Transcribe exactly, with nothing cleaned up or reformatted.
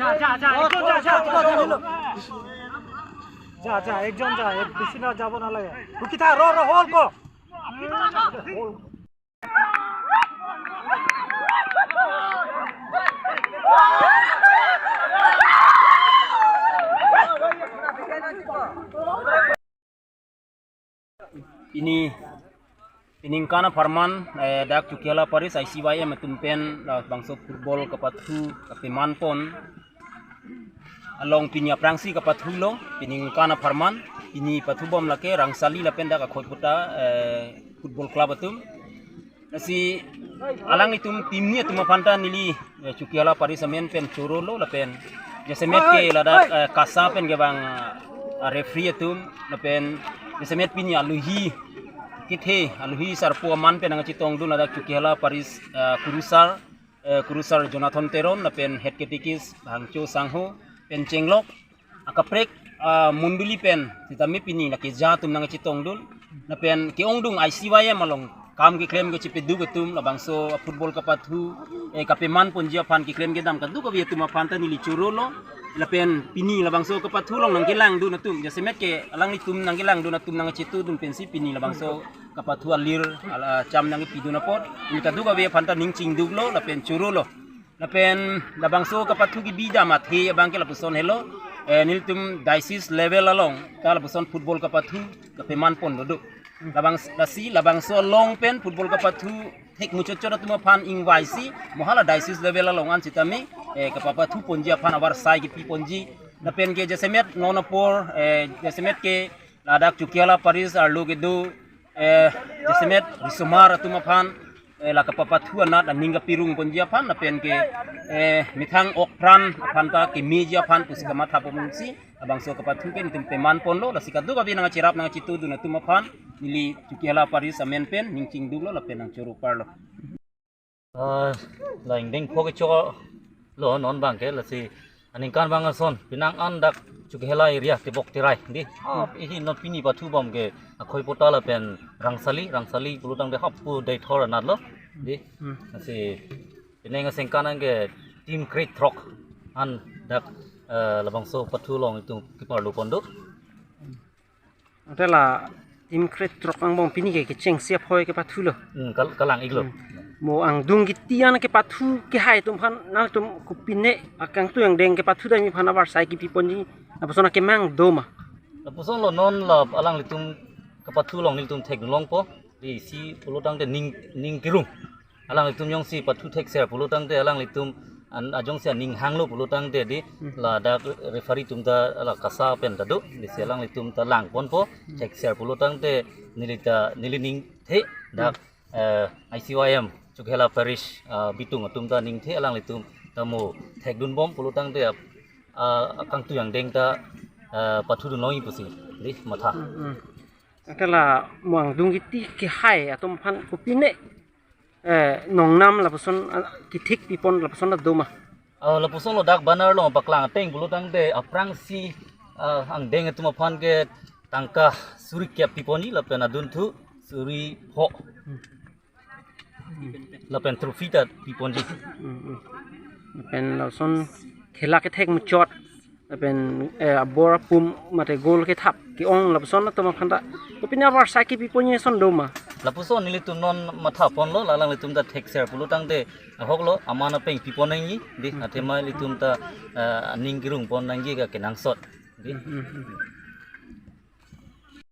যা, যা, যা, একজন যা, যা, যা। যা, যা, একজন যা, এক বেশি না যাব নালাগে। রুকি থাক, র, র, হল ক। Pini, pini aningkan apharman, eh, dak Chokihola Parish I C Y M atum pen labangso football kapathu kapeman pon along pini aphrangsi kapathulo, pini aningkan apharman, pini pathubom lake Rangsali lapen dak Akhoiputa, eh, Football Club atum. Lasi alanglitum team ni atum aphan ta neli, eh, Chokihola Parish amen pen chorolo lapen jasemet ke ladak, eh, KASA pen kevang, eh, referee atum lapen jasemet pini aluhi kethe, aluhi sarpo aman pen nangchetongdun ladak Chokihola Parish, eh, kurusar, eh, kurusar Jonathan Teron lapen head catechist Hangcho Sangho pen chenglok akaprek, ah, mondoli pen sitame pini lake ja atum nangchetongdun lapen ke-ongdung I C Y M along kam keklem kachepeduk atum labangso football kapathu, eh, kapeman ponji aphan keklem kedam kadokave atum aphan ta neli chorolo lapen pini labangso kapathu along nangkelangdun atum jasemet ke alanglitum nangkelangdun atum nangchetudun pensi pini labangso kapathu alir ala cham nangpidun apot neli kadokave aphan ta ning chingduklo lapen chorolo. Lapen labangso kapathu kebi jam athe abang ke lapuson helo, eh, nelitum diocese level along ta lapuson football kapathu kapeman pon dodo. Labang lasi labangso along pen football kapathu thek muchotchot atum aphan ingvaisi mo hala diocese level along an sitame, eh, kapapathu ponji aphan avarsai kepi ponji. Lapen ke jasemet non apor, eh, jasemet ke ladak Chokihola Parish arlo kedo, eh, jasemet risomar atum aphan, eh, la kapapathu anat aning kapirung ponji aphan lapen ke, eh, methang okpran aphan ta kemeji aphan pusi kamatha ponsi labangso kapathu ke nelitum peman ponlo lasi kadokave nangcherap nangchetudun atum aphan neli Chokihola Parish amen pen ning chingduklo lapen nangchoro parlo. Ah, la ingdeng pho kecho lo non abang ke lasi aningkan abang ason penang an dak Chokihola area tebok terai dei. Ah, ihi non pini pathubom ke Akhoiputa lapen Rangsali, Rangsali pulotangte hapu Deithor anatlo dei. Hmm. Lasi penang asengkan an ke team krethrok an dak, eh, labangso pathu along itum keparlo pon do. Ante la team krethrok angbong pini ke kechengsi aphoi kepathulo. Hmm, kal-, kalang-iklo. Hmm. Mo angdung kiti an kepathu kehai atum aphan nangtum kopine akangtui angdeng kepathu dam aphan avarsai kepi ponji lapuson akemang doma. Lapuson lo non la alanglitum kepathu along nelitum thekdun longpo. Dei isi pulotangte ning, ning kirung. Alanglitum jongsi pathu thekser pulotangte alanglitum an, ajongsi aning hanglo pulotangte dei, hmm, ladak referee atum ta la KASA pen ta do, dei si alanglitum ta lang ponpo, hmm, thekser pulotangte neli ta neli ningthe dak, hmm, eh, I C Y M Chokihola Parish, ah, bitung atum ta ningthe alanglitum ta mo thekdunbom pulotangte, ah, akangtui angdeng ta, ah, pathudun longji pusi dei matha. Hmm, hmm. Ante la mo angdung kiti kehai atum aphan kopine, eh, nongnam lapuson, ah, kethik pipon lapuson doma. Ah, lapuson lo dak banner along paklang ateng pulotangte aphrangsi, ah, angdeng atum aphan ke tangka suri kep piponji lapen adunthu suri pho. Hmm. Lapen trophy ta piponji. Hmm, hmm. Lapen lapuson khela kethek muchot. Lapen, eh, abor apum mate goal kethap ke-ong lapuson atum aphan ta kopine avarsai kepi ponji ason doma. Lapuson nelitum non matha ponlo, la alanglitum ta thekser pulotangte ahoklo aman apeng pipon nangji dei, hmm, athema ilitum ta, eh, aning kirung pon nangji ke kenangsot dei. Hmm, hmm, hmm.